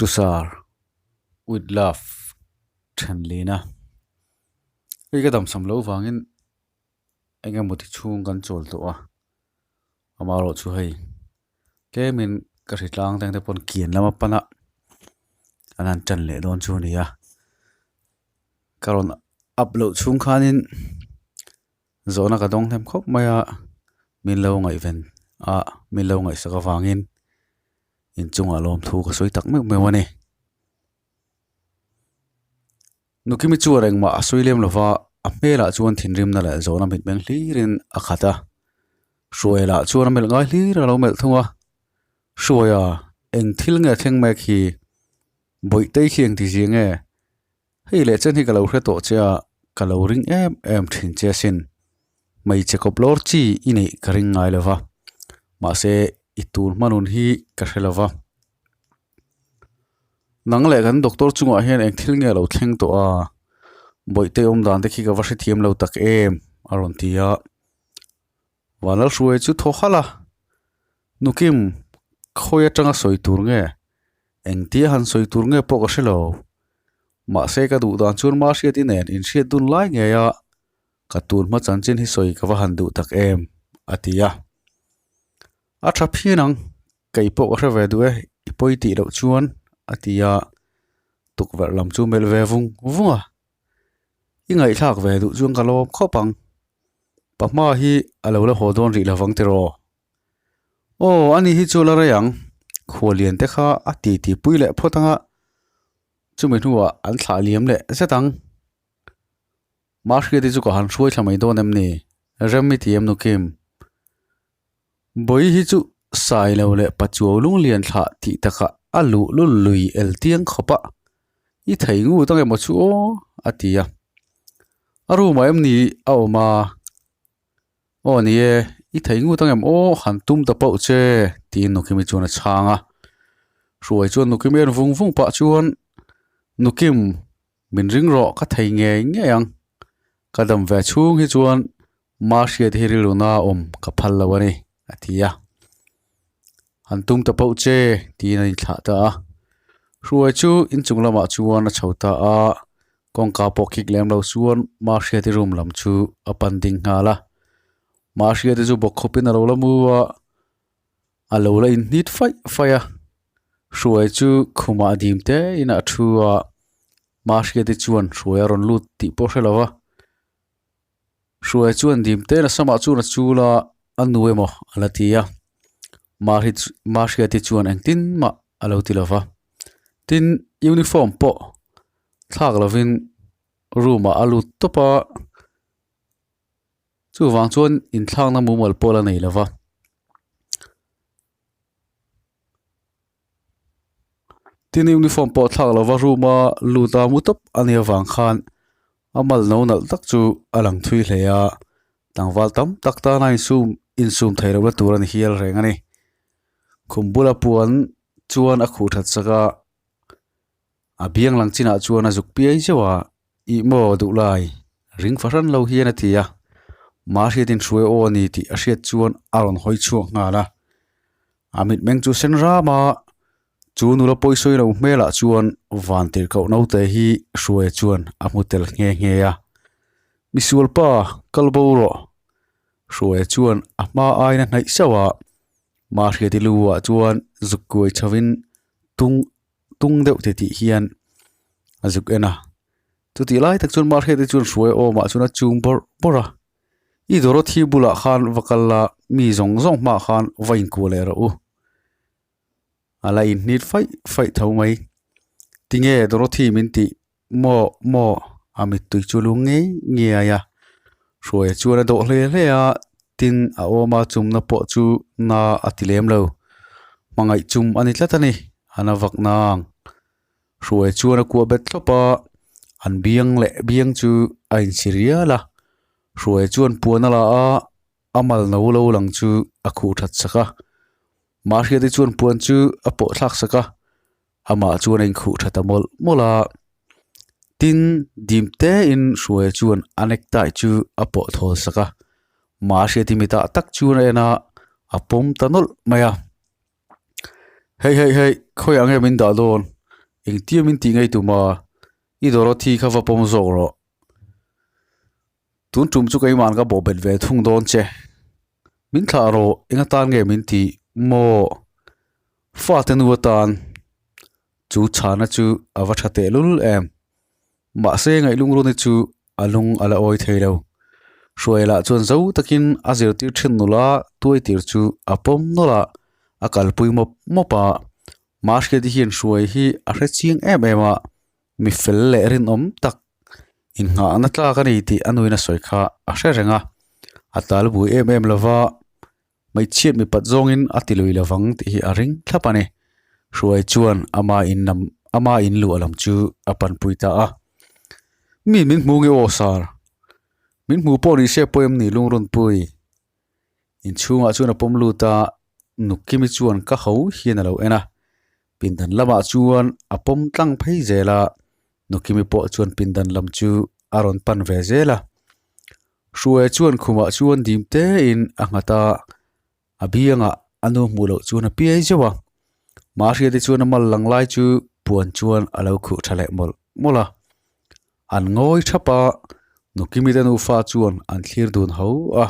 To sir with love thenlina hei ka damsam loh vangin eng emaw ti chhung kan chawl tawh a amaherawh chu hei tlemin ka hritlang teng te pawn kian lama pan a an han tan leh dawn chu a ni a ka rawn up loh chhung khanin. Zawhna ka dawng hnem khawp mai a, min lo ngaihven a, min lo ngaihsak avangin inchungah lawmthu ka sawi tak meuh meuh a ni. Nukimi chuan engmah a sawi lem lova, a hmelah chuan thinrimna leh zawhna mitmeng hlirin a khat a. Hruaia chuan a melh ngai hlir a lo melh thung a, Hruaia, eng thil nge thleng mek hi? Bawihtei khi engti zia nge? Hei leh chen hi ka lo hre tawh che a, ka lo ring em em thin che asin. Hmeichhe kawp lawr chi i neih ka ring ngai lo va, mahse i tur hmanun hi ka hre lo va. Nang leh kan doctor chungah hian eng thil nge a lo thleng tawh a, Bawihte awm dan te khi ka va hrethiam lo tak em a rawn ti a. Vanlalhruai chu thaw halh a, Nukim, khawi atanga sawi tur nge? Engtia han sawi tur nge pawh ka hre lo. Mahse ka duh dan chuan Mahriati nen inhriat dun lai ngei a, ka tun hma chanchin hi sawi ka va han duh tak em, a ti a. A tha phian ang, kei pawh ka hre ve duh e, i pawi tih loh chuan, a ti a, tukverh lam chu melh ve vung vung a. I ngaihthlak ve duh chuan ka lawm khawp ang. Pahma hi a lo la haw dawn rih lovang tiraw? Aw, ani hi chu la rei ang. Khualian te kha a ti ti pui leh phawt anga chumi hnuah an thlah liam leh zet ang. Mahriati chu ka han hruai thla mai dawn em ni? Rem i ti em nu Kim? Bawi hi chu sai lo leh pachuau lunglian thlah tih takah a luh lul lui el tiang khawp a, i thei ngut ang emaw chu aw a ti a. A room ah em ni a awm a? Aw ni e, i thei ngut ang em aw han tum ta pauh che tiin Nukimi chuan a chhang a. Hruai chuan Nukimi en vung vung pah chuan Nukim min ring rawh ka thei ngei ngei ang, ka dam ve chhung hi chuan Mahriat hi rilru na awm ka phal lo a ni, a ti a. Han tum ta pauh che, tiin a inthlah ta a. Hruai chu inchung lamah chuan a chho ta a, kawngka pawh khik lem lo chuan Mahriati room lam chu a pan ding nghal a. Mahriati chu bawk khawpin a lo la mu a, a lo la inhnit faih faih a. Hruai chu khumah dim tein a thu a, Mahriati chuan Hruai a rawn lut tih pawh a hre lo va. Hruai chuan dim te na samah chuan a chul a, a nu emaw a la ti a. Mahri Mahriati chuan engtin mah a lo ti lo va. Tin, uniform pawh thlak lovin room ah a lut tawp a, chuvang chuan inthlakna mumal pawh la nei lo va. Tin uniform pawh thlak lova room a lut a mu tawp a nih avang khan a mal no nalh tak chu a lang thui hle a tlangval tam tak tana insum insum theih lohna tur a ni hial reng a ni khum bula puan chuan a khuh that sak a a biang lang chinah chuan a zuk piai zeuh a ih maw duh lai ring fahran lo hian a ti a mahriatin hruai aw a ni tih a hriat chuan a rawn hawi chhuak nghal a. A mitmeng chu sen ram a, chu nula pawisawi lo hmelah chuan van tirhkoh naute hi Hruaia chuan a hmu tel nghe nghe a. Misual pa, kal bo rawh. Hruaia chuan a hma aina hnaih sauh a, Mahriati lu ah chuan zuk kuai chho in tung tung deuh ti tih hian a zuk en a. Chutih lai tak chuan Mahriati chuan Hruaia awmah chuan a chum bawrh bawrh a. I Dorothy bulah khan va kal la, mi zawng zawng hmaah khan va inkuah leh rawh u. A la inhnit faih faih tho mai. Tinge Dorothy min tih maw maw a mittui chu lu ngei ngei a. Hruaia chuan a dawh hle hle a, tin a awma chumna pawh chu na a ti lem lo. Hmangaih chum a ni tlat a ni, a na vak nang. Hruai chuan a kuah bet thlawp a, an biang leh biang chu a insi rial a, Hruai chuan puan a la a, a mal no lo lang chu a khuh that sak a, Mahriati chuan puan chu a pawh thlak sak a, amah chuan a inkhuh tha ta mawlh mawlh a, tin dim te in Hruaia chuan a necktie chu a pawh thawl sak a, Mahriati mitah tak chuan a en a, a pawm ta nawlh mai a. Hei hei hei khawiah nge min dah dawn? Engtia min tih ngei tuma i Dorothy kha va pawm zawk rawh. Tun tum chu keimahn ka bawhbet ve thung dawn che. Min thlah rawh eng atan nge min tih maw? Fate nu atan chu chhana chu a va tha tehlul em. Mahse Ngaihlungruni chu a lung a la awi thei lo. Hruai lah chuan zo takin a zirtir thin nula tuai tir chu a pawm nawlh a, a kalpui mawp mawp a. Mahriati hian Hruai hi a hre chiang em em a, mi fel leh rinawm tak inngahna tlak a ni tih a nuin a sawi kha a hre reng a. A tal bui em em lova, hmeichhiat mipat zawngin a ti lui lovang tih hi a ring thlap a ni. Hruai chuan ama in lam ama in luah lam chu a panpui ta a. Mi min hmu nge aw sar? Min hmu pawh ni se pawh em ni lungrunpui? Inchhungah chuan a pawm lut a, Nukimi chuan ka ho hian a lo en a. Pindan lamah chuan a pawm tlang phei zel a, Nukimi pawh chuan pindan lam chu a rawn pan ve zel a. Hruaia chuan khumah chuan dim tein a nghat a, a biangah a nu hmuh loh chuan a piai zeuh a. Mahriati chuan a mal lang lai chu puan chuan a lo khuh tha leh mawlh mawlh a. An ngawi thap a, Nukimi te nufa chuan an thlir dun ho a.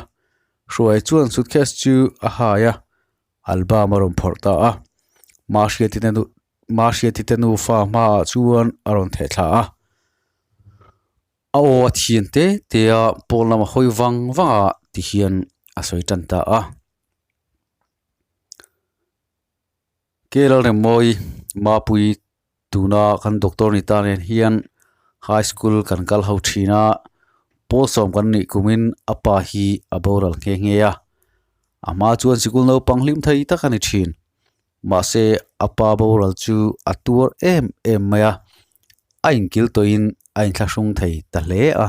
Hruaia chuan suitcase chu a hai a, album a rawn phawrh ta a. Mahriati te nu Mahriati te nufa hmaah chuan a rawn theh thla a. A aw a thian te te a, pawn lama hawi vang vang a ti hian a sawi tan ta a. Kerala Remmawii Mapui tuna kan doctor ni ta nen hian high school kan kal ho thin a, pawl sawm kan nih kumin a pa hi a boral nghe nghe a, a hma chuan sikul naupang hlim thei tak a ni thin. Mahse a pa boral chu a tuar em em mai a, a inkil tawhin a inthlahrung thei ta hle a.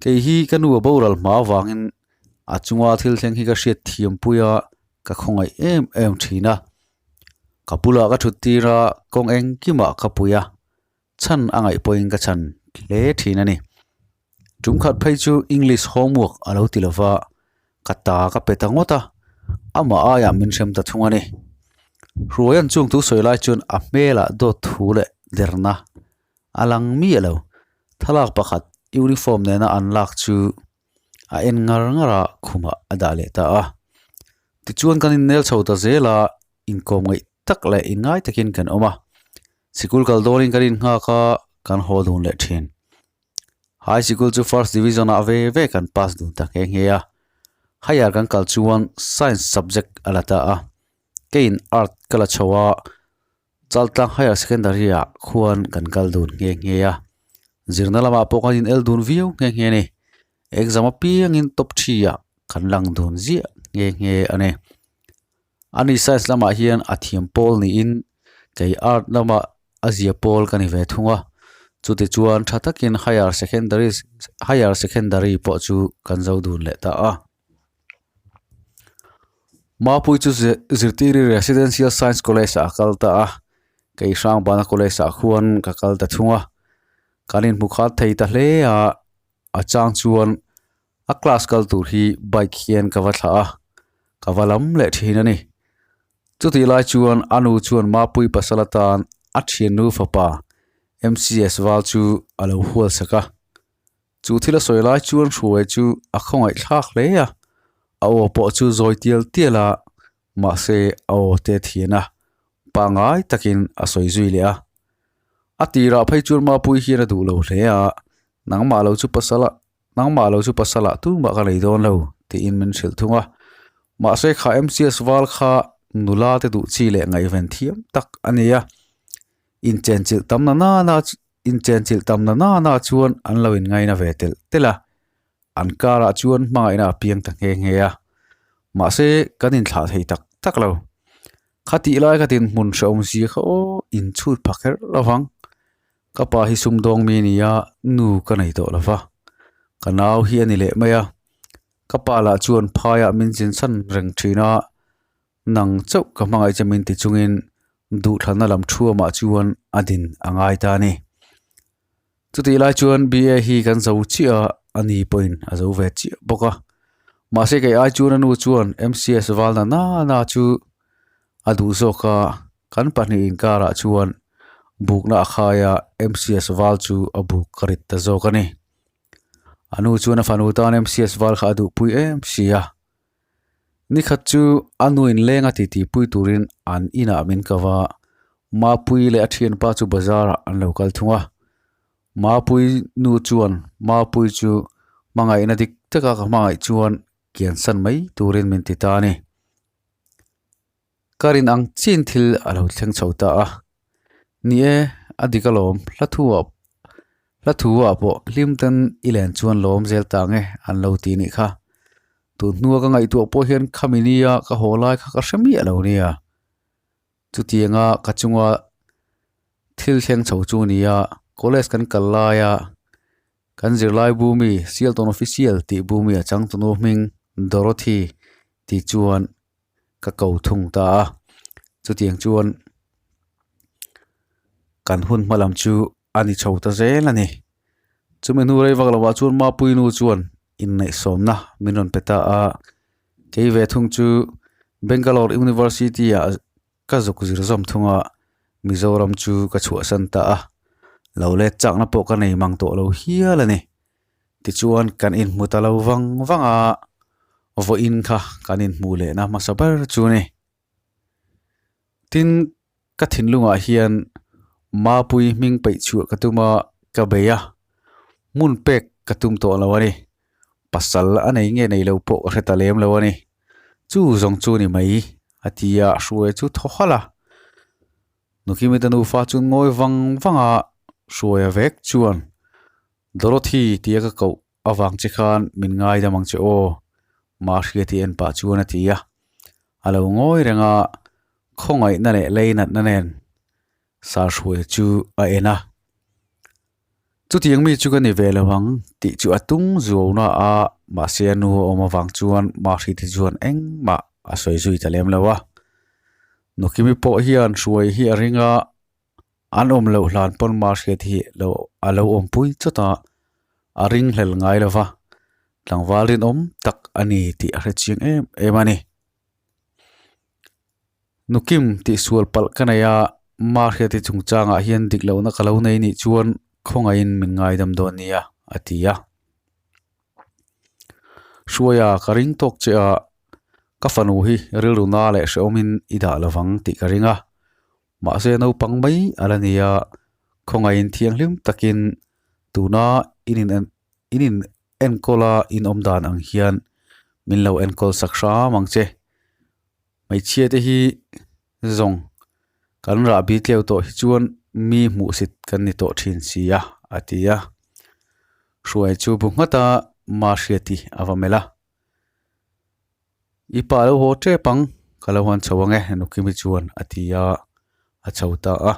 Kei hi ka nu a boral hma avangin a chunga thil thleng hi ka hriat thiam pui a, ka khawngaih em em thin a. Ka bulah ka thut tir a, kawng engkimah ka pui a, chhan a ngaih pawhin ka chhan hle thin a ni. Tum khat phei chu English homework a lo ti lova, ka ta ka pe ta ngawt a, amah aiah min hrem ta thung a ni. Hruaia'n chung thu sawi lai chuan a hmelah dawt thu leh derna a lang miah lo. Thlalak pakhat uniform nena an lak chu a en ngar ngar a, khumah a dah leh ta a. Tichuan kan innel chho ta zel a, inkawm ngaih tak leh inngai takin kan awm a. Sikul kal dawnin kan innghak a, kan haw dun leh thin. High sikul chu first division ah ve ve kan pass dun ta nghe nghe a. Higher kan kal chuan science subject a la ta a. Keiin art ka la chho a, Chaltlang Higher Secondary ah khuan kan kal dun nghe nghe a. Zirna lamah pawh kan in el dun viau nghe nghe a ni. Exam apiangin top three ah kan lang dun ziah nghe nghe a ni. Ani science lamah hian a thiam pawl niin kei art lamah a zia pawl ka ni ve thung a chuti chuan tha takin higher secondary higher secondary pawh chu kan zo dun leh ta a. Mapui chu zirtiri residential science college ah a kal ta a kei Hrangbana college ah khuan ka kal ta thung a kan inhmu khat thei ta hle a a chang chuan. A class kal tur hi bike hian ka va thlah a ka va lam leh thin a ni chutih lai chuan a nu chuan mapui pasal atan a thiannu fapa M c s val chu a lo hual sak a chu thil a sawi lai chuan hruai chu a khawngaih thlak hle a a aw pawh chu zawi tial tial a mahse a aw te a thian a pangai takin a sawi zui leh a a tirah phei chuan mapui hian a duh lo hle a nangmah lo chu pasal a. Nangmah lo chu pasalah tumah ka nei dawn lo tiin min hrilh thung a. Mahse kha MCS val kha nula te duh chi leh ngaihven thiam tak a ni a. Inchenchilh tam na nana inchenchilh tam na nana chuan an lo inngaina ve telh telh a. An karah chuan hmangaihna a piang ta nghe nghe a. Mahse kan inthlah thei tak tak lo. Khatih lai khatin hmun hrehawm zia kha aw inchhut pha kher lovang. Ka pa hi sumdawng mi a ni a, nu ka nei tawh lo va, ka nau hi a ni leh mai a, ka pa lah chuan phaiah min zin san reng thin a, nang chauh ka hmangaih che min ti chungin duhthlanna lam thuamah chuan a din a ngai ta a ni. Chutih lai chuan BA hi kan zo chiah a, a ni pawhin a zo ve chiah bawk a, mahse kei ai chuan a nu chuan MCS valna nana chu a duh zawk a, kan pahnih inkarah chuan. Bukna a khai a, MCS val chu a buk ka rit ta zawk a ni. A nu chuan a fanu tan MCS val kha a duhpui em si a. Nikhat chu a nu inleng a titi pui turin an inah min ko va, Mapui leh a thianpa chu bazar ah an lo kal thung a. Mapui nu chuan Mapui chu hmangaihna dik taka ka hmangaih chuan kiansan mai turin min ti ta a ni. Ka rin ang chin thil a lo thleng chho ta a, ni e, a dik alawm, hla thu ah hla thu ah pawh hlim ten i len chuan lawm zel ta ang e an lo ti nih kha. Tun hnua ka ngaihtuah pawh hian khami nia ka haw lai kha ka hre miah lo nia. Chutianga ka chunga thil thleng chho chu nia college kan kal laia Kan zirlai bumi Sialtawn Official tih bumi a changtunu hming Dorothy tih chuan ka ko thung ta a, chutiang chuan kan hun hma lam chu a ni chho ta zel a ni. Chumi hnu rei vak lovah chuan Mapuii nu chuan inneihsawmna min rawn pe ta a, kei ve thung chu Bangalore University ah Ka zuk zir zawm thung a, Mizoram chu ka chhuahsan ta a, lo let chakna pawh ka nei mang tawh lo hial a ni. Tichuan kan inhmu ta lo vang vang a, vawiin kha kan inhmuh lehna hmasa ber chu a ni. Tin, ka thinlungah hian Mapui hming peih chhuah ka tum a, ka bei a, hmun pek ka tum tawh lo a ni. Pasal a nei nge nei lo pawh ka hre ta lem lo a ni. Chu zawng chu ni mai a ti a, Hruai chu thaw halh a. Nukimita nufa chu ngawi vang vang a, Hruaia vek chuan Dorothy tia ka koh avang che khan min ngaidam ang che aw, Mahriati en pah chuan a ti a. A lo ngawi reng a, khawngaihna leh leinatna nen Sarhruaia chu a en a. Chutiang mi chu ka ni ve lo ang tih chu a tung zuau na a, mahse a nu a awm avang chuan Mahri te chuan engmah a sawi zui ta lem lo a. Nukimi pawh hian hruai hi a ring a, an awm loh hlan pawn Mahriat hi lo a lo awmpui chawt a, a ring hlel ngai lo va, tlangval rinawm tak a ni tih a hre chiang em em a ni. Nukim tih sual palh ka nei a, Mahriati chungchangah hian dik lohna ka lo nei nih chuan khawngaihin min ngaidam dawn nia, a ti a. Hruaia ka ring tawk che a, ka fanu hi rilru na leh hrehawmin i dah lovang tih ka ring a, mahse naupang mai a la ni a, khawngaihin thianghlim takin tuna in in in in enkawl a inawm dan ang hian min lo enkawl sak hram ang che. Hmeichhia te hi zawng kan rah bi tleu tawh hi chuan mi hmuhsit kan ni tawh thin si a a ti a. Hruai chu bu nghat a Mahriati a va melh a. I pa lo haw tep ang ka lo han chho ang e Nukimi chuan a ti a, a chho ta a.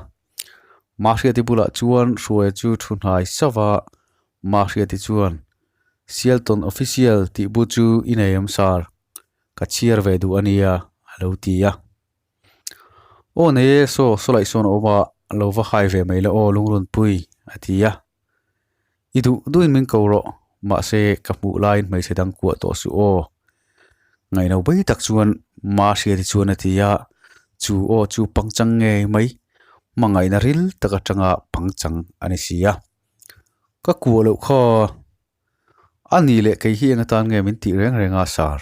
Mahriati bulah chuan Hruaia chu thu hnai sauh va, Mahriati chuan, Sialton Official tih bu chu i nei em sir? Ka chhiar ve duh a nia a lo ti a. Aw nei e saw, saw laih sawn a awm a, lo va hai ve mai la aw Lungrunpui a ti a. I duh duhin min ko rawh, mahse ka hmuh laiin hmeichhe dang kuah tawh suh aw. Ngaihno bai tak chuan Mahriati chuan a ti a, chu aw chu pangchang ngei mai, hmangaihna ril tak atanga pangchang a ni si a. Ka kuah loh kha a ni leh kei hi eng atan nge min tih reng reng a sir.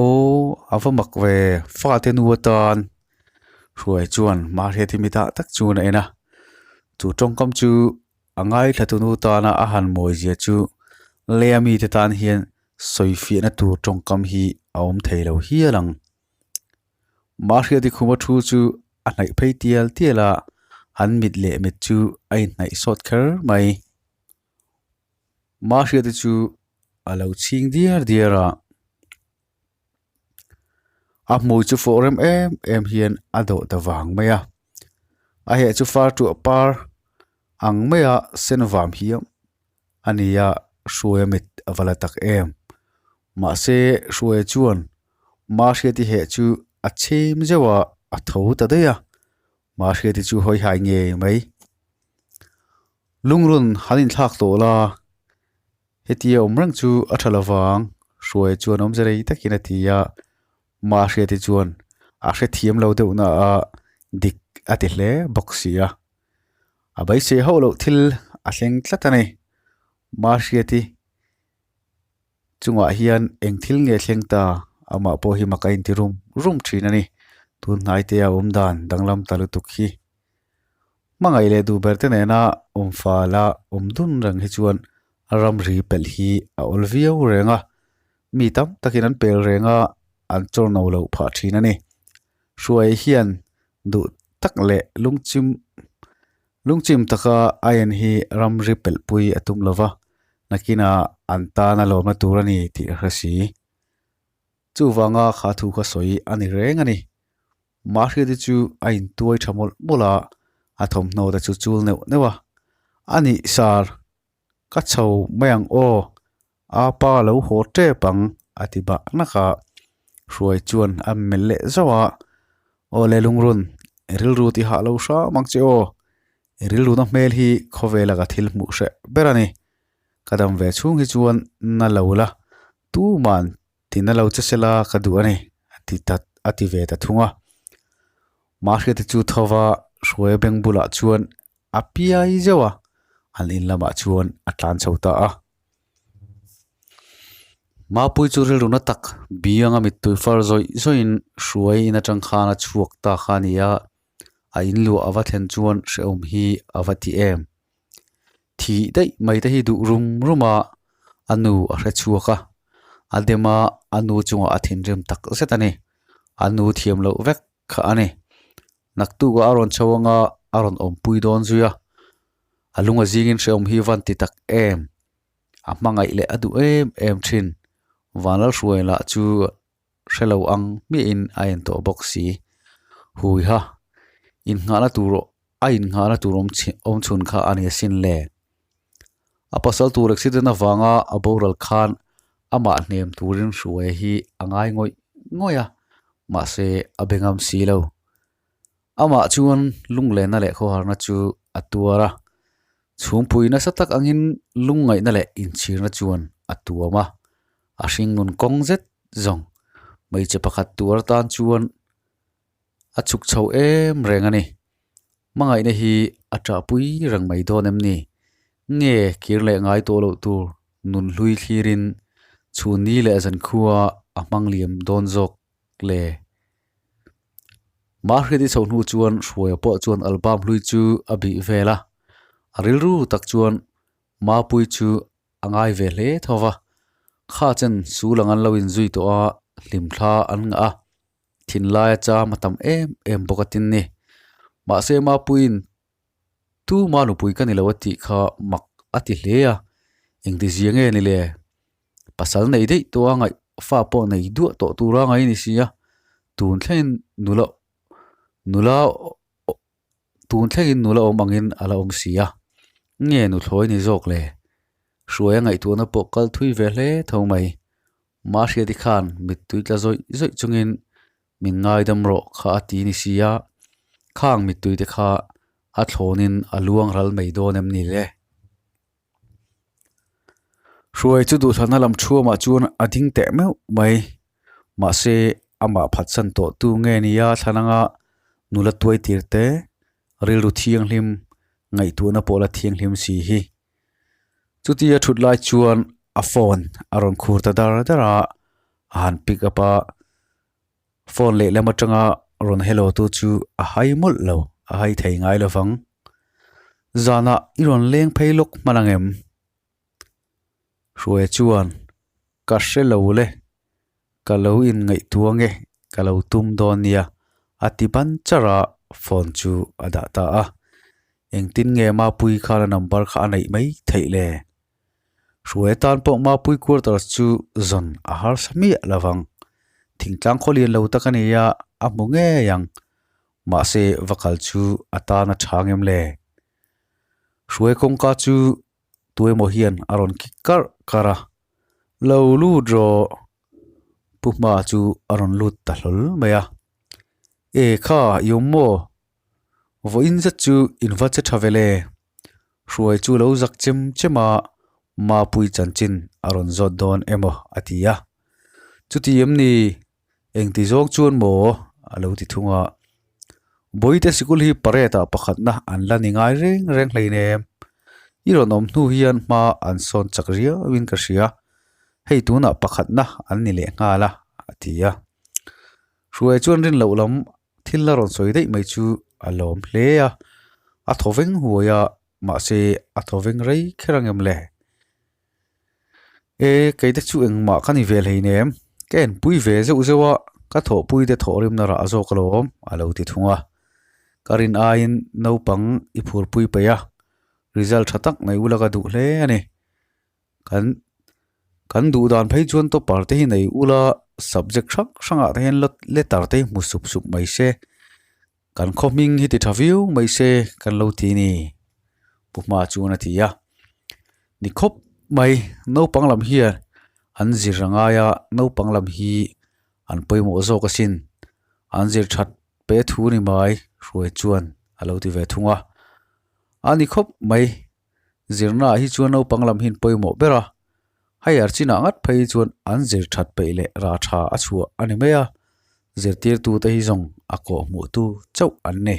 Aw a va mak ve fate nu atan Hruai chuan Mahriati mitah tak chuan a en a, chu tawngkam chu a ngaithla tu nu tana a han mawi zia chu lei a mite tan hian sawi fiahna tur tawngkam hi a awm thei lo hial ang. Mahriati khuma thu chu a hnaih phei tial tial a, an mit leh mit chu a inhnaih sawt kher mai. Mahriati chu a lo chhing diar diar a, a hmui chu fawh rem em em hian a dawh ta vang mai a, a heh chu far tuah par ang maia sen vam hiam a ni a, Hruaia mit a va la tak em. Mahse Hruaia chuan Mahriati heh chu a chhem zeuh a, a tho ta daih a, Mahriati chu hawi hai ngei mai. Lungrun han inthlak tawh la, hetia awm reng chu a tha lovang, Hruaia chuan awmze rei takin a ti a, Mahriati chuan a hrethiam lo deuh na a, dik a ti hle bawk si a. A beisei hauh loh thil a thleng tlat a ni. Mahriati chungah hian eng thil nge thleng ta amah pawh hi mak a inti rum rum thin a ni. Tun hnai te a awm dan danglam ta lutuk hi. Hmangaih leh duh ber te nena awm fal a awm dun reng hi chuan a ramri pelh hi a awl viau reng a, mi tam takin an pel reng a, an chawr no loh phah thin a ni. Hruai hian duh tak leh lungchim lungchim taka a en hi ramri pelh pui a tum lo va, nakinah an tan a lawmna tur a ni tih a hre si. Chuvanga kha thu kha sawi a ni reng a ni. Mahriati chu a intuai tha mawlh mawlh a, a thawmhnaw te chu chul neuh neuh a, A nih sar, ka chho mai ang aw, a pa lo haw tep ang a ti bah nak a, Hruai chuan a melh leh zauh a, Aw le lungrun, i rilru ti hah lo hram ang che aw, i rilruna hmel hi khawvela ka thil hmuh hreh ber a ni, ka dam ve chhung hi chuan na lo la, tuman Tina lo che sela ka duh a ni, a ti ta a ti ve ta thung a. Mahriati chu thova Hruaia beng bulah chuan a piai zeuh a, an in lamah chuan a tlan chho ta a. Mapui chu rilru na tak bianga mittui far zawih zawihin Hruai in atang khan a chhuak ta kha a ni a, a in luah a va thlen chuan hrehawm hi a va ti em. Thih daih mai te hi duh rum rum a, a nu a hre chhuak a, a dem a, a nu chungah a thinrim tak zet a ni. A nu thiam loh vek kha a ni. Naktukah a rawn chho anga a rawn awmpui dawn zui a, a lung a zingin hrehawm hi van ti tak em. A hmangaih leh a duh em em thin. Vanlalhruai lah chu hre lo ang hmiahin a en tawh bawk si. Hui ha, innghahna tur a innghahna tur awm chhin awm chhun kha a ni asin le. A pasal tur accident avanga a boral khan amah hnem turin hruai hi a ngai ngawih ngawih a, mahse a be ngam si lo. Amah chuan lunglenna leh khawharna chu a tuar a, chhungpui nasa tak angin lungngaihna leh inchhirna chuan a tuam a, a hringnun kawng zet zawng hmeichhe pakhat tuar atan chuan a chhuk chho em reng a ni. Hmangaihna hi a ṭahpui reng mai dawn em ni? Nge kir leh ngai tawh loh tur nun hlui thlirin chhun ni leh zankhua a hmang liam dawn zawk le? Mahriati chho hnu chuan Hruaia pawh chuan album hlui chu a bih vel a, a rilru tak chuan Mapui chu a ngai ve hle tho va, kha chen sul ang an lo inzui tawh a, hlimthla an ngah a, thinlaia cham a tam em em bawk a tin ni. Mahse Mapuiin tuma nupui ka ni lo a tih kha mak a ti hle a, engtizia nge ni le? Pasal nei daih tawh a ngaih fa pawh nei duah tawh tura ngai a ni si a, tun thlengin nula nula tun thlengin nula awm angin a la awm si a, nge nuthlawi ni zawk le? Hruai a ngaihtuahna pawh kal thui ve hle tho mai. Mahriati khan mittui tla zawih zawih chungin min ngaidam rawh kha a ti ni si a, khang mittui te kha a thlawnin a luang ral mai dawn em ni le? Hruai chu duhthlanna lam thuamah chuan a ding teh meuh mai. Mahse, amah phatsan tawh tu nge nia thlan anga nula tuai tir te, rilru thianghlim, ngaihtuahna pawh la thianghlim si hi. Chutia thut lai chuan a phone a rawn khur ta dar dar a, a han pick up a. Phone lehlam atanga rawn hello tu chu a hai mawlh lo, a hai thei ngai lo vang. Zanah i rawn leng phei lawk hman ang em? Hruaia chuan, Ka hre lo le, ka lo inngaihtuah nge, ka lo tum dawn nia, a ti ban char a, phone chu a dah ta a. Engtin nge Mapui khan a number kha a neih mai theih le? Hruai atan pawh Mapui quarters chu zawn a harsa miah lo vang. Thingtlang khaw lian lo tak a ni a, a hmu ngei ang. Mahse, va kal chu a tan a tha ngem le. Hruai kawngka chu tuemaw hian a rawn kik karh karh a, Lo lut rawh. Pu Hma chu a rawn lut ta hlawl mai a. E kha, i awm maw? Vawiin zet chu in va che tha ve le. Hruai chu lo zak chem chem a, Mapui chanchin a rawn zawt dawn emaw a ti a. Chuti em ni? Engti zawng chuan maw? A lo ti thung a. Bawihte sikul hi parade ah pakhatna an la ni ngai reng reng hleinem. I rawn awm hnu hian hma an sawn chak riauin ka hria. Hei tunah pakhatna an ni leh nghal a, a ti a. Hruai chuan rin loh lam thil a rawn sawi daih mai chu a lawm hle a, a thaw veng huai a, mahse a thaw veng rei kher ang em le? E, kei te chu engmah ka ni ve hleinem, ka enpui ve zeuh zeuh a, ka thawhpui te thawhrimna rah zawk alawm a lo ti thung a. Ka rin aiin naupang i phurpui peih a, result tha tak nei ula ka duh hle a ni. Kan kan duh dan phei chuan topper te hi nei ula subject hrang hrangah te hian letter te hi hmu sup sup mai se kan khaw hming hi ti tha viau mai se kan lo ti ni pu hma chuan a ti a ni khawp mai naupang lam hian an zir a ngai a naupang lam hi an pawimawh zawk asin an zir that pe thu ni mai hruai chuan a lo ti ve thung a a ni khawp mai. Zirnaah hi chuan naupang lam hi an pawimawh ber a, higher chinah ngat phei hi chuan an zir that peih leh rah tha a chhuah a ni mai a, zirtirtute hi zawng a kawh hmuh tu chauh an ni.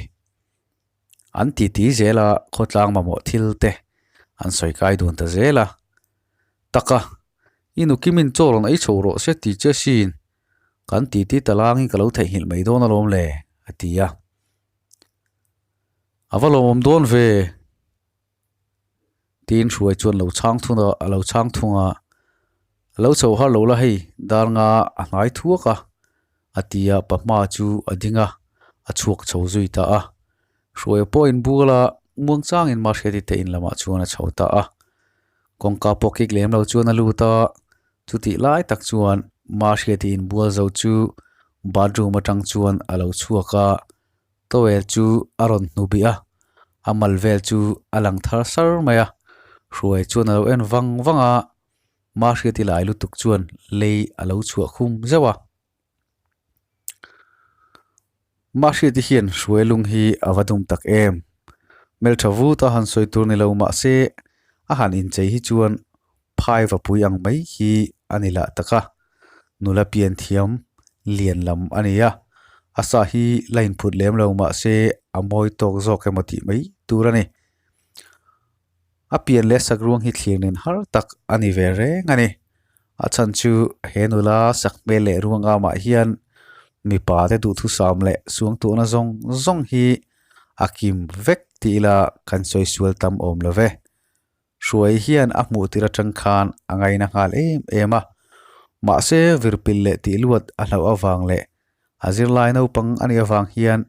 An titi zel a, khawtlang mamawh thil te an sawi kai dun ta zel a. Taka, i nu Kimin chaw rawn ei chho rawh se ti che sin, kan titi ta langin ka lo theihnghilh mai dawn alawm le, a ti a. A va lawmawm dawn ve tiin hruai chuan lo chhang thung a a lo chhang thung a lo chho har lo la hei dar nga a hnai thuak a a ti a pahma chu a ding a a chhuak chho zui ta a hruai pawh a inbual a muang changin mahriati te in lamah chuan a chho ta a kawngka pawh kik lem lo chuan a lut a chutih lai tak chuan mahriati inbual zo chu bathroom atang chuan a lo chhuak a. Towel chu a rawn hnu bih a, a mal vel chu a lang thar sar mai a, hruai chuan a lo en vang vang a, Mahriati lai lutuk chuan lei a lo chhuah khum zeuh a. Mahriati hian hruai lung hi a va dum tak em, hmeltha vut a han sawi tur ni lo mahse a han inchei hi chuan phai va pui ang mai hi a ni lah tak a, nula pian thiam lian lam a ni a, a sa hi la inphut lem lo mah se a mawi tawk zawk emaw tih mai tur a ni. A pian leh sak ruang hi thlir nen har tak a ni ve reng a ni. A chhan chu he nula sak hmel leh ruang amah hian mipa te duhthusam leh suangtuahna zawng zawng hi a kim vek tih ila kan sawi sual tam awm lo ve. Hruai hian a hmuh tir atang khan a ngaina nghal em em a, mahse virpil leh tih luat a hlauh avang leh a zirlai naupang a nih avang hian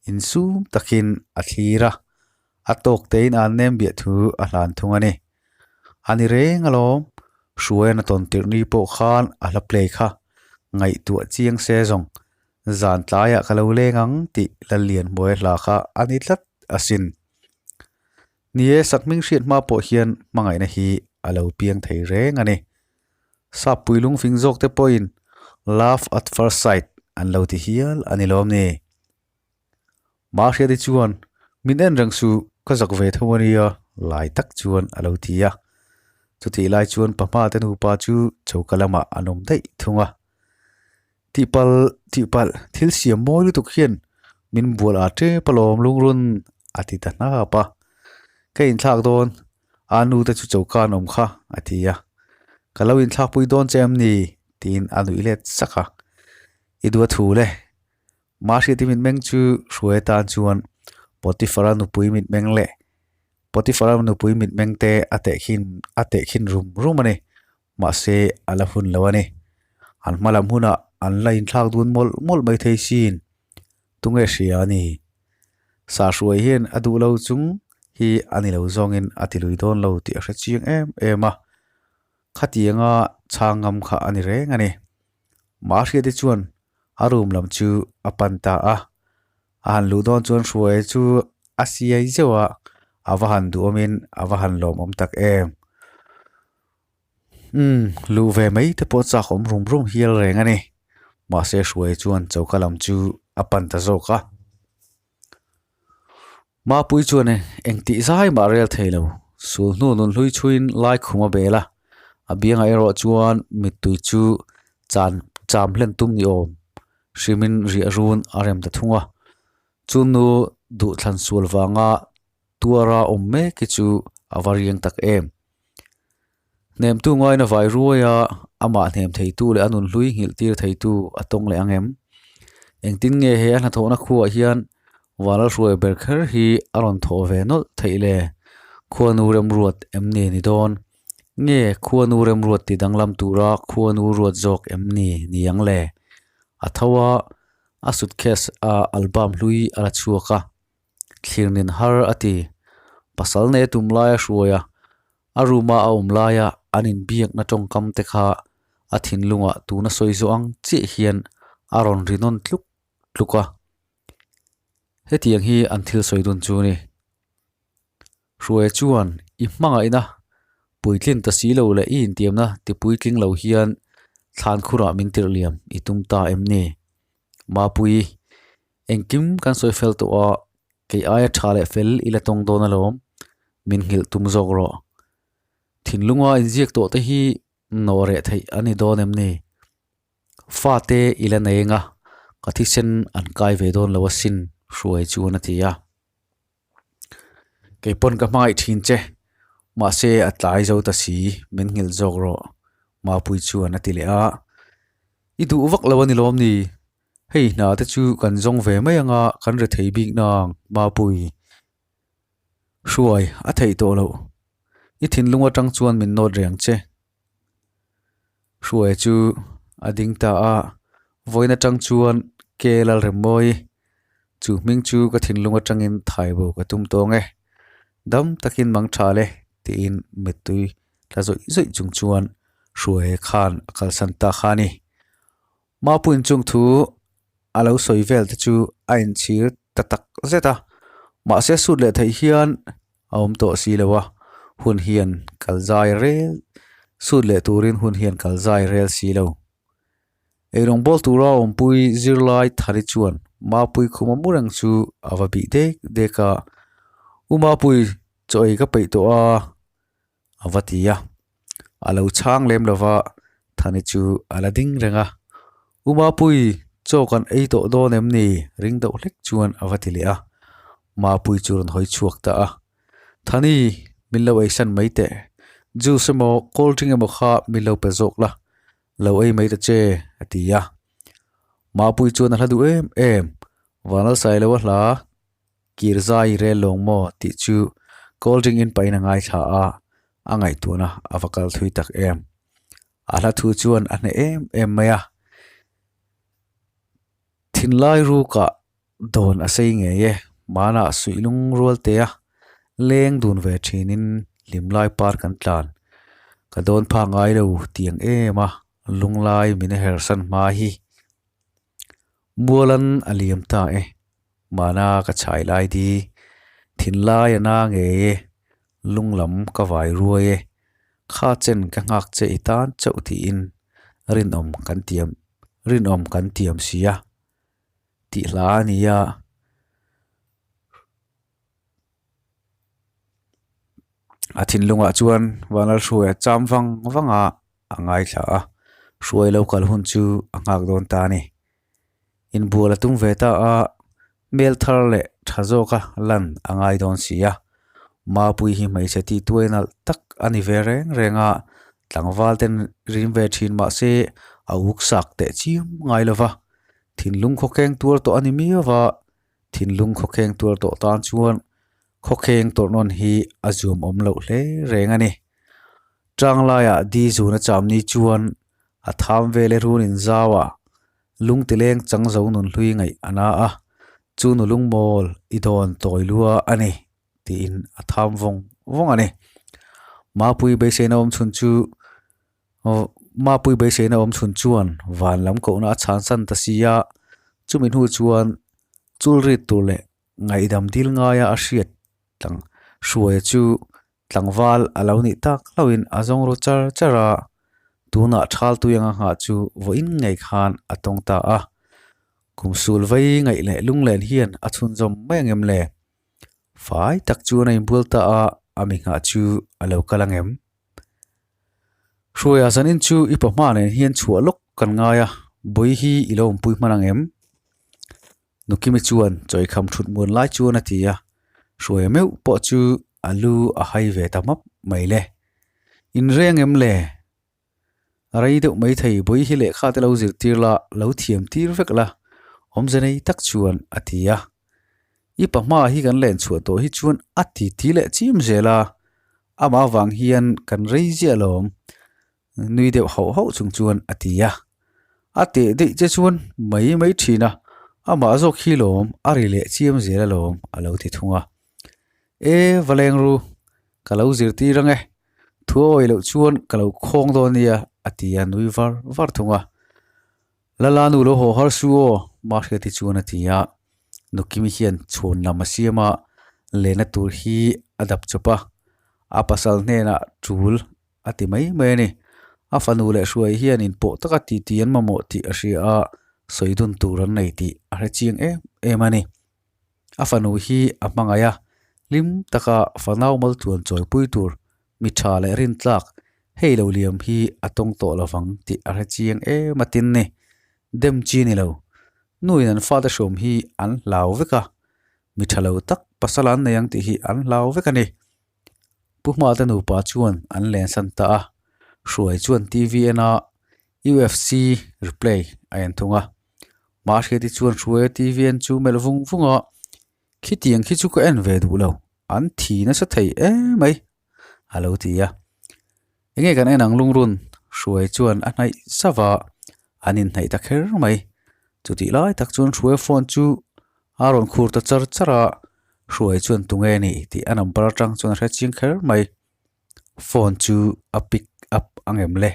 insum takin a thlir a, a tawk tein an nem biah thu a hlan thung a ni. A ni reng alawm, Hruaian a tawn tirh ni pawh khan a hla play kha ngaihtuah chiang se zawng zan tlaiah ka lo leng ang tih Lallianhmuaia hla kha a ni tlat asin. Ni e, sakhming hriat hma pawh hian hmangaihna hi a lo piang thei reng a ni. Sappui lungfing zawk te pawhin love at first sight an lo ti hial a ni lawm ni. Mahriati chuan min en reng suh ka zak ve tho a nia lai tak chuan a lo ti a. Chutih lai chuan pahma te nupa chu choka lamah an awm daih thung a. Tihpalh, tihpalh, thil siam mawi lutuk hian min bual a tep alawm lungrun a ti ta hnap a. Ka inthlak dawn, a nu te chu choka an awm kha a ti a. Ka lo inthlakpui dawn che em ni? tiin a nuih let sak a. I duh a thu le. Mahriati mitmeng chu hruai atan chuan Potiphara nupui mitmeng leh Potiphara nupui mitmeng te a tehkhin a tehkhin rum rum a ni. Mahse a la hun lo a ni. An hma lam hunah an la inthlak dun mawlh mawlh mai thei sin. Tunge hria a ni? Sahruai hian a duh lo chung hi a ni lo zawngin a ti lui dawn lo tih a hre chiang em em a. Khatianga chhang ngam kha a ni reng a ni. Mahriati chuan a room lam chu a pan ta a. A han luh dawn chuan Hruaia chu a siai zeuh a, a va han duhawmin a va han lawmawm tak em. Umm, luh ve mai te pawh chak awm rum rum hial reng a ni. Mahse Hruaia chuan choka lam chu a pan ta zawk a. Mapui chuan engtih zai mah rel thei lo, sul hnu nun hlui chhuiin lai khum a bel a, a biangah erawh chuan mittui chu chan cham hlen tum ni awm hrimin riah run a rem ta thung a. Chu nu duhthlan sual vanga tuara awm mek hi chu a va riang tak em. Hnemtu ngaina vai ruai a, amah hnem theitu leh a nunhlui nghilh tir theitu a tawng leh ang em? Engtin nge he a hnathawhna khuaah hian Vanlalhruai ber kher hi a rawn thawh ve nawlh theih le? Khuanu remruat em ni ni dawn? Nge khuanu remruat ti danglam tura khuanu ruat zawk em ni ni ang le? A tho a, a suitcase a album hlui a la chhuak a, thlir nin har a ti. Pasal nei a tum lai a hruai a, a room a a awm laia an inbiakna tawngkam te kha a thinlungah tuna sawi zawh ang chiah hian a rawn ri nawn tluk tluk a. Hetiang hi an thil sawi dun chu a ni. Hruaia chuan i hmangaihna puitlin ta si lo leh i intiamna ti puitling lo hian thlan khurah min tirh liam i tum ta em ni? Mapui, engkim kan sawi fel tawh a, kei aia tha leh fel i la tawng dawn alawm, min nghilh tum zawk rawh. Thinlunga inziak tawh te hi nawh reh theih a ni dawn em ni? Fate i la nei anga ka thisen an kai ve dawn lo asin, Hruai chuan a ti a. Kei pawn ka hmangaih thin che, mahse a tlai zo ta si, min nghilh zawk rawh, Mapui chuan a ti leh a. I duh vak lo a ni lawm ni? Hei hna te chu kan zawng ve mai anga kan ri thei bik nang, Mapui. Hruai a theih tawh loh. I thinlung atang chuan min nawt reng che. Hruai chu a ding ta a, vawiin atang chuan ke Lalremmawi chu hming chu ka thinlung atangin thai bo ka tum tawng e, dam takin mang tha le tiin mittui tla zawih zawih chung chuan Hruai khan a kalsan ta kha a ni. Mapuiin chung thu a lo sawi vel te chu a inchhir ta tak zet a, mahse sut leh theih hian a awm tawh si lo a, hun hian kal zai rel sut leh turin hun hian kal zai rel si lo. Eirawng bawl tura awmpui zirlai Thari chuan Mapui khuma mu reng chu a va bih dek dek a, U Mapui, chaw ei ka peih tawh a, a va ti a, a lo chhang lem lo va, Thani chu a la ding reng a, U Mapui, chaw kan ei tawh dawn em ni? ring deuh hlek chuan a va ti leh a, Mapui chu rawn hawi chhuak ta a, Thani, min lo ei san mai teh, juice emaw cold drink emaw kha min lo pe zawk la, lo ei mai ta che, a ti a. Mapui chuan a hla duh em em, Vanlalsai lo a hla. Kir zai rel lawng maw tih chu cold drink in pahin a ngaithla a, a ngaihtuahna a va kal thui tak em. A hla thu chuan a hneh em em mai a, thinlai rukah dawn a sei ngei e, hmanah suih lung rual te a leng dun ve thinin hlimlai par kan tlan. Ka dawn phak ngai lo tiang em a, lunglai min hersan hma hi. Mualan a liam ta e, mahna ka chhai lai di, thinlai a na ngei e, lung lam ka vai ruai e, kha chen ka nghak che i tan chauh tiin rinawm kan tiam rinawm kan tiam si a tih hla a ni a. A thinlungah chuan Vanlalhruaia cham vang vang a a ngaithla a, hruai lo kal hun chu a nghak dawn ta a ni. Inbual a tum ve ta a, hmel thar leh tha zawka lan a ngai dawn si a. Mapui hi hmeichhe tih tuai nalh tak a ni ve reng reng a, tlangval ten rim ve thin mah se a uk sak teh chiam ngai lo va, thinlung khawkheng tuar tawh a ni miau va, thinlung khawkheng tuar tawh tan chuan khawkheng tawrh nawn hi a zuam awm loh hle reng a ni. Tang laiah di zun a cham ni chuan a tham vel e run in zau a, lung ti leng chang zo nun hlui ngaih a na a, chu nu lungmawl i dawn tawi lua a ni tiin a tham vawng vawng a ni. Mapui beiseina awm chhun chu Mapui beiseina awm chhun chuan van lam kohna a chhan san ta si a, chumi hnu chuan chul rit tur leh ngaihdam dil ngaia a hriat tlang hruaia chu tlangval a lo nih tak hlauhin a zawng ru char char a, tunah thal tui anga nghah chu vawiin ngei khan a tawng ta a, kum sul vei ngaih leh lunglen hian a chhunzawm mai ang em le? Fai tak chuan a inbual ta a, a mi nghah chu a lo kal ang em? Hruaia zanin chu i pahma nen hian chhuah lawk kan ngai a, bawi hi i lo awmpui hman ang em? Nukimi chuan chawikham thut muan lai chuan a ti a, Hruaia meuh pawh chu a lu a hai ve ta map mai le. Inreng em le? Rei deuh mai thei bawi hi lehkha te lo zirtir la, lo thiam tir vek la, awmze nei tak chuan a ti a. I pa hma hi kan len chhuah tawh hi chuan a ti ti leh chim zel a, amah avang hian kan rei ziah alawm, nui deuh hauh hauh chung chuan a ti a. A teh daih che chuan mai mai thin a, amah zawk hi lawm a ri leh chiam zel alawm a lo ti thung a. E Valeng ru, ka lo zirtir ang e, thu a awih loh chuan ka lo khawng dawn nia a ti a nui var var thung a. Lala nu lo haw har su aw Mahriati chuan a ti a, Nukimi hian chhuan lam a siam a, lehna tur hi a dap chawp a, a pasal hnenah tul a ti mai mai a ni. A fanu leh hruai hian inpawh taka titi an mamawh tih a hria a, sawi dun tur an nei tih a hre chiang em em a ni. A fanu hi a hmangaih a, hlim taka fanau maltluan chawipui tur mi tha leh rintlak hei lo liam hi a tawng tawh lovang tih a hre chiang em a tin ni. Dem chi ni lo. Nuin an fate hrawm hi an hlau vek a, mi tha lo tak pasal an nei ang tih hi an hlau vek a ni. Pu Hmate nupa chuan an lensan ta a, Hruai chuan TV en a UFC replay a en thung a. Mahriati chuan Hruaia TV en chu melh vung vung a, Khitiang khi chu ka en ve duh lo, an thi nasa thei emai a lo ti a. Enge kan en ang lungrun? Hruai chuan a hnaih sava a, an inhnaih ta kher mai. Chutih lai tak chuan Hruaia phone chu a rawn khur ta char char a, Hruai chuan tunge ni tih a number atang chuan a hre chiang kher mai. Phone chu a pick up ang em le?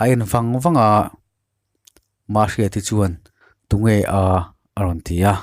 A en vang vang a, Mahriati chuan tunge a a rawn ti a.